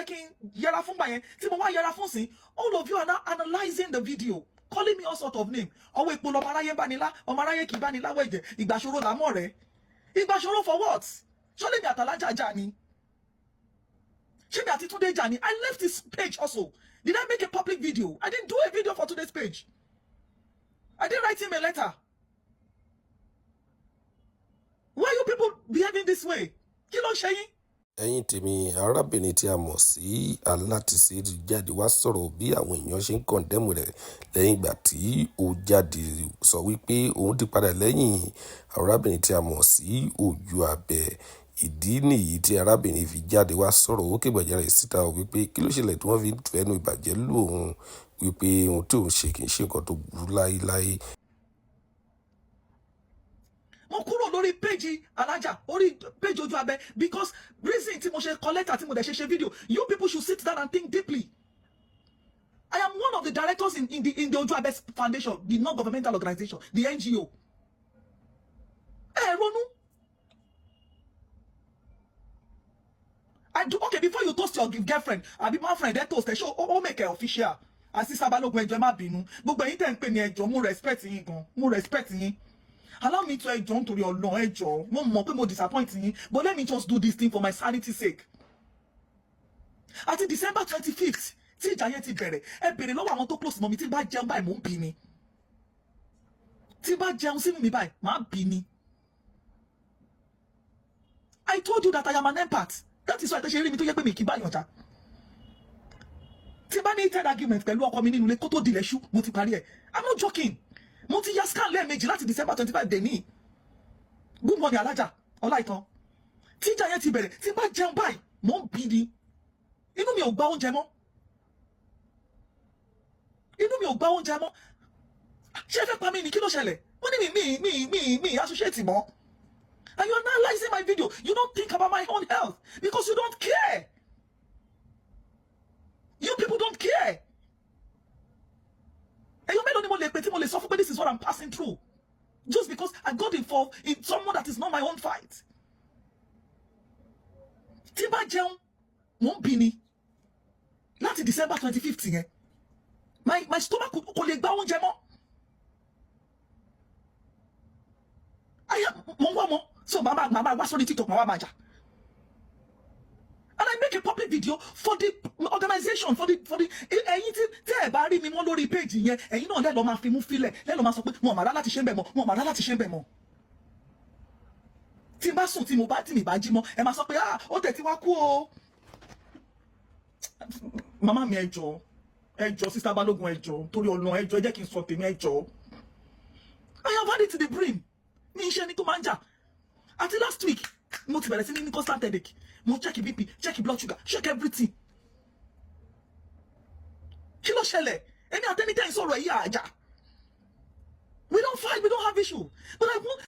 yẹ kí n yẹra fún gbà yẹn tí mo wá yẹra fún sí, all of you are now analysing the video, calling me all sort of name. Ọwọ́ epo lọmọ aráyé ń bá ní lá, ọmọ aráyé kì í bá ní láwọ̀ ẹ̀jẹ̀. Ìgbàṣòro làmọ́ rẹ̀. Ìgbàṣòro for what? Ṣọlẹ́ mi àtàlájà jà ni? Ṣé mi àti Túndé jà ni? I left his page also. Did I make a public video? I didn't do a video for today's page. I didn't write him a letter. Why are you people behaving this way? Kí ló ń ṣe yín? Ẹ̀yin tèmi, arábìnrin tí a mọ̀ sí Alátìṣe ti jáde wá sọ̀rọ̀ bí àwọn èèyàn ṣe ń condemn rẹ̀ lẹ́yìn ìgbà tí ó jáde sọ wípé òun ti padà lẹ́yìn arábìnrin tí a mọ̀ sí Ojú Abẹ. Ìdí nìyí tí arábìnrin fi jáde wá sọ̀rọ̀. Ó kégbàjarè síta wípé kí ló ṣẹlẹ̀ tí wọ́n fi ń fẹnu ìbàjẹ́ lù òun, wípé ohun tí òun ṣe kì í ṣe nǹkan tó burú láéláé. Mo kúrò lórí page alájà, orí page Ojú Abẹ, because reason tí mo ṣe kọ lẹ́tà, tí mo dẹ̀ ṣe ṣe video, you people should sit down and think deeply. I am one of the directors in the Ojú Abẹ Foundation, the non-governmental organization, the NGO. Ẹ ronú. I do okay before you toast your girlfriend àbí man friend, ẹ toast ẹ ṣó ó make ẹ official. Àti Sábàlógún, ẹjọ́, ẹ má bínú. Gbogbo ẹ̀yin tẹ́ ń pè ní, ẹjọ́, mo respect yín gan, mo respect yín. Allow me to, ẹjọ́, nítorí Ọlọ́run, ẹjọ́, mo mọ̀ pé mo disappoint yín, but let me just do this thing for my sanity sake. Àti December 25th tí ìjà yẹn ti bẹ̀rẹ̀, ẹ bèrè lọ́wọ́ àwọn tó close mọ́ mi, tí bá jẹun báyìí, mò ń bí ni. Tí bá jẹun sínú mi báyìí, màá bí ni. I told you that I am an empath. That is why tẹ́ ṣe rí mi tó yẹ pé mi kì í bá yàn jà. Tí bá ní heated argument pẹ̀lú ọkọ mi nínú ilé, kó tó dilẹ̀ ṣú, mo ti parí ẹ̀. I'm not joking. Mo ti ya scan lẹ́ẹ̀mejì láti December 25 dẹ̀ ní. Good morning, alájà ọláìtàn. Tí ìjà yẹn ti bẹ̀rẹ̀, tí bá jẹun báyìí, mò ń bí ni. Inú mi ò gba oúnjẹ mọ́, inú mi ò gba oúnjẹ mọ́. Ṣé ẹ fẹ́ pa mí ni? Kí ló ṣẹlẹ̀? Wọ́n ní mi associate mọ́, and you are analysing my video. You don't think about my own health because you don't care. You people don't care. Ẹ̀yọ́ mélòó ni mo lè pè tí mo lè sọ fún pé this is what I'm passing through, just because I got involved in someone that is not my own fight? Tí bá jẹun, mò ń bí ni. Láti December 25th yẹn, my stomach kò lè gba oúnjẹ mọ́. Àyà mo ń wá mọ́, so màmá wá sórí TikTok, màmá máa jà, and I make a public video for the organization, for the ẹ̀yin tí ẹ bá rí mi mọ́ lórí page yẹn, ẹ̀yin náà lẹ́lọ́ máa fi mú fílẹ̀, lẹ́lọ́ máa sọ pé wọn ò máa rá láti ṣe ń bẹ̀ mọ́, wọn ò máa rá láti ṣe ń bẹ̀ mọ́. Tí n bá sùn, tí mo bá tí mi bá jí mọ́, ẹ máa sọ pé, "Ah, ó tẹ̀ tí wá kú o." Màmá mi, ẹ jọ̀ọ́, ẹ jọ̀ọ́. Sister Balógun, ẹ jọ̀ọ́, torí Ọlọ́run, ẹ jọ̀ọ́, ẹ jẹ́ kí n sọ tèmi, ẹ jọ̀ọ́. I have had it to the brim. Ní iṣẹ́ ní tó máa ń jà. Àti last week mo ti bẹ̀rẹ̀ sí ní constant headache. Mo check BP, check blood sugar, check everything. Kí ló ṣẹlẹ̀? Èmi àtẹnitẹ́ ń sọ̀rọ̀ yìí, àjà. We don't fight, we don't have issue, but I want